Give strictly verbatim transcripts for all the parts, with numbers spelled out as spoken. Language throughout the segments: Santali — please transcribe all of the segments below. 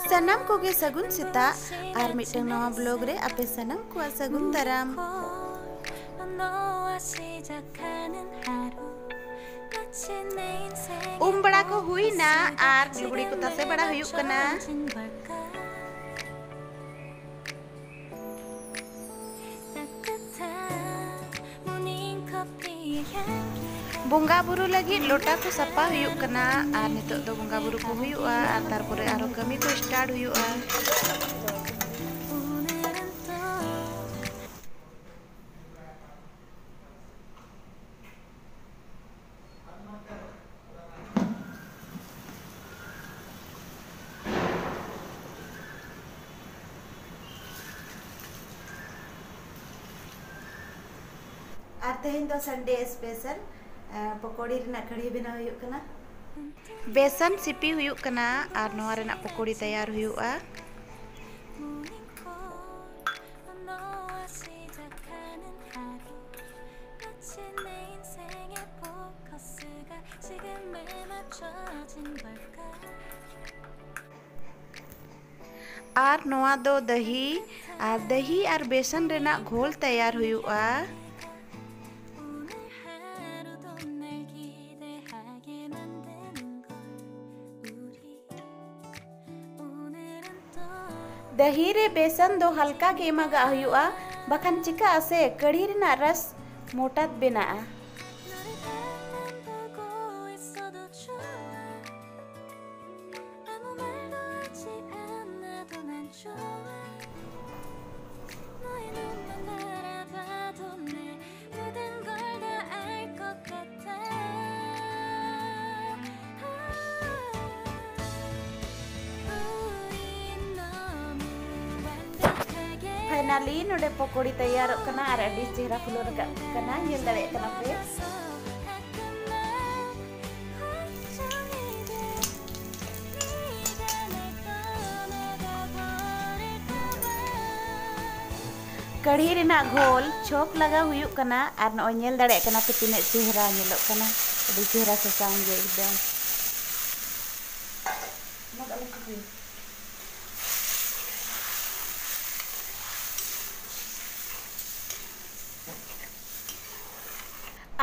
ᱥᱟᱱᱟᱢ ᱠᱚᱜᱮ ᱥᱟᱹᱜᱩᱱ ᱥᱮᱛᱟᱜ ᱟᱨ ᱢᱤᱫᱴᱟᱝ ᱱᱟᱣᱟ ᱵᱞᱚᱜ ᱨᱮ ᱟᱯᱮ ᱥᱟᱱᱟᱢ ᱠᱚᱣᱟᱜ ᱥᱟᱹᱜᱩᱱ ᱫᱟᱨᱟᱢ᱾ ᱩᱢ ᱵᱟᱲᱟ ᱠᱚ ᱦᱩᱭᱱᱟ ᱟᱨ ᱞᱩᱜᱽᱲᱤ ᱠᱚ ᱛᱟᱥᱮ ᱵᱟᱲᱟ ᱦᱩᱭᱩᱜ ᱠᱟᱱᱟ᱾ ᱵᱚᱸᱜᱟ ᱵᱩᱨᱩ ᱞᱟᱹᱜᱤᱫ ᱞᱚᱴᱟ ᱠᱚ ᱥᱟᱯᱷᱟ ᱦᱩᱭᱩᱜ ᱠᱟᱱᱟ ᱟᱨ ᱱᱤᱛᱚᱜ ᱫᱚ ᱵᱚᱸᱜᱟ ᱵᱩᱨᱩ ᱠᱚ ᱦᱩᱭᱩᱜᱼᱟ ᱟᱨ ᱛᱟᱨᱯᱚᱨᱮ ᱟᱨᱦᱚᱸ ᱠᱟᱹᱢᱤ ᱠᱚ ᱥᱴᱟᱨᱴ ᱦᱩᱭᱩᱜᱼᱟ᱾ ᱟᱨ ᱛᱮᱦᱮᱧ ᱫᱚ ᱥᱟᱱᱰᱮ ᱥᱯᱮᱥᱟᱞ, ᱮ, ᱯᱚᱠᱚᱲᱤ ᱨᱮᱱᱟᱜ ᱠᱟᱹᱲᱦᱤ ᱵᱮᱱᱟᱣ ᱦᱩᱭᱩᱜ ᱠᱟᱱᱟ᱾ ᱵᱮᱥᱚᱱ ᱥᱤᱯᱤ ᱦᱩᱭᱩᱜ ᱠᱟᱱᱟ ᱟᱨ ᱱᱚᱣᱟ ᱨᱮᱱᱟᱜ ᱯᱚᱠᱚᱲᱤ ᱛᱮᱭᱟᱨ ᱦᱩᱭᱩᱜᱼᱟ᱾ ᱟᱨ ᱱᱚᱣᱟ ᱫᱚ ᱫᱟᱹᱦᱤ, ᱟᱨ ᱫᱟᱹᱦᱤ ᱟᱨ ᱵᱮᱥᱚᱱ ᱨᱮᱱᱟᱜ ᱜᱷᱳᱞ ᱛᱮᱭᱟᱨ ᱦᱩᱭᱩᱜᱼᱟ᱾ ᱫᱟᱹᱦᱤ ᱨᱮ ᱵᱮᱥᱚᱱ ᱫᱚ ᱦᱟᱞᱠᱟ ᱜᱮ ᱮᱢᱟᱜᱟᱜ ᱦᱩᱭᱩᱜᱼᱟ, ᱵᱟᱠᱷᱟᱱ ᱪᱤᱠᱟᱹᱜ ᱟᱥᱮ ᱠᱟᱹᱲᱦᱤ ᱨᱮᱱᱟᱜ ᱨᱟᱥ ᱢᱚᱴᱟᱛ ᱵᱮᱱᱟᱜᱼᱟ᱾ ᱯᱷᱟᱭᱱᱟᱞᱤ ᱱᱚᱰᱮ ᱯᱚᱠᱚᱲᱤ ᱛᱮᱭᱟᱨᱚᱜ ᱠᱟᱱᱟ ᱟᱨ ᱟᱹᱰᱤ ᱪᱮᱦᱨᱟ ᱯᱷᱩᱞᱟᱹᱣ ᱨᱟᱠᱟᱵ ᱠᱟᱱᱟ, ᱧᱮᱞ ᱫᱟᱲᱮᱭᱟᱜ ᱠᱟᱱᱟ ᱯᱮ᱾ ᱠᱟᱹᱲᱦᱤ ᱨᱮᱱᱟᱜ ᱜᱷᱳᱞ ᱪᱷᱚᱠ ᱞᱟᱜᱟᱣ ᱦᱩᱭᱩᱜ ᱠᱟᱱᱟ ᱟᱨ ᱱᱚᱜᱼᱚᱭ ᱧᱮᱞ ᱫᱟᱲᱮᱭᱟᱜ ᱠᱟᱱᱟ ᱯᱮ ᱛᱤᱱᱟᱹᱜ ᱪᱮᱦᱨᱟ ᱧᱮᱞᱚᱜ ᱠᱟᱱᱟ, ᱟᱹᱰᱤ ᱪᱮᱦᱨᱟ ᱥᱟᱥᱟᱝ ᱜᱮ ᱮᱠᱫᱚᱢ᱾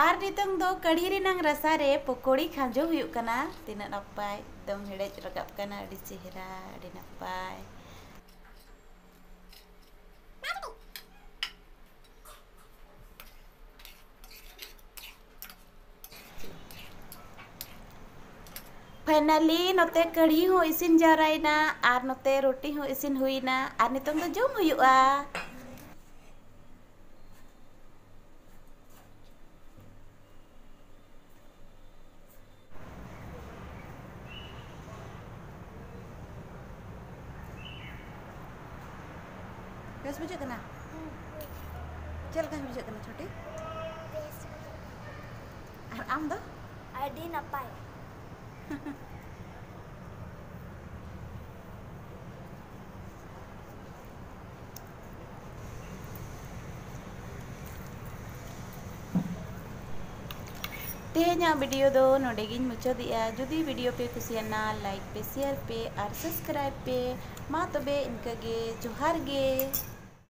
ᱟᱨ ᱱᱤᱛᱚᱝ ᱫᱚ ᱠᱟᱹᱲᱦᱤ ᱨᱮᱱᱟᱝ ᱨᱟᱥᱟ ᱨᱮ ᱯᱚᱠᱚᱲᱤ ᱠᱷᱟᱸᱡᱚ ᱦᱩᱭᱩᱜ ᱠᱟᱱᱟ᱾ ᱛᱤᱱᱟᱹᱜ ᱱᱟᱯᱟᱭ ᱮᱠᱫᱚᱢ ᱦᱮᱰᱮᱡ ᱨᱟᱠᱟᱵ ᱠᱟᱱᱟ, ᱟᱹᱰᱤ ᱪᱮᱦᱨᱟ, ᱟᱹᱰᱤ ᱱᱟᱯᱟᱭ᱾ ᱯᱷᱟᱭᱱᱟᱞᱤ ᱱᱚᱛᱮ ᱠᱟᱹᱲᱦᱤ ᱦᱚᱸ ᱤᱥᱤᱱ ᱡᱟᱣᱨᱟᱭᱮᱱᱟ ᱟᱨ ᱱᱚᱛᱮ ᱨᱩᱴᱤ ᱦᱚᱸ ᱤᱥᱤᱱ ᱦᱩᱭᱱᱟ ᱟᱨ ᱱᱤᱛᱚᱝ ᱫᱚ ᱡᱚᱢ ᱦᱩᱭᱩᱜᱼᱟ᱾ ᱵᱮᱥ ᱵᱩᱡᱷᱟᱹᱜ ᱠᱟᱱᱟ? ᱪᱮᱫ ᱞᱮᱠᱟ ᱵᱩᱡᱷᱟᱹᱜ ᱠᱟᱱᱟ ᱪᱷᱩᱴᱤ? ᱟᱨ ᱟᱢ ᱫᱚ? ᱟᱹᱰᱤ ᱱᱟᱯᱟᱭ᱾ ᱛᱮᱦᱮᱧᱟᱜ video ᱫᱚ ᱱᱚᱰᱮ ᱜᱤᱧ ᱢᱩᱪᱟᱹᱫᱮᱜᱼᱟ᱾ ᱡᱩᱫᱤ video ᱯᱮ ᱠᱩᱥᱤᱭᱟᱜᱼᱟ, like ᱯᱮ, share ᱯᱮ ᱟᱨ subscribe ᱯᱮ᱾ ᱢᱟ ᱛᱚᱵᱮ ᱤᱱᱠᱟᱹ ᱜᱮ, ᱡᱚᱦᱟᱨ ᱜᱮ᱾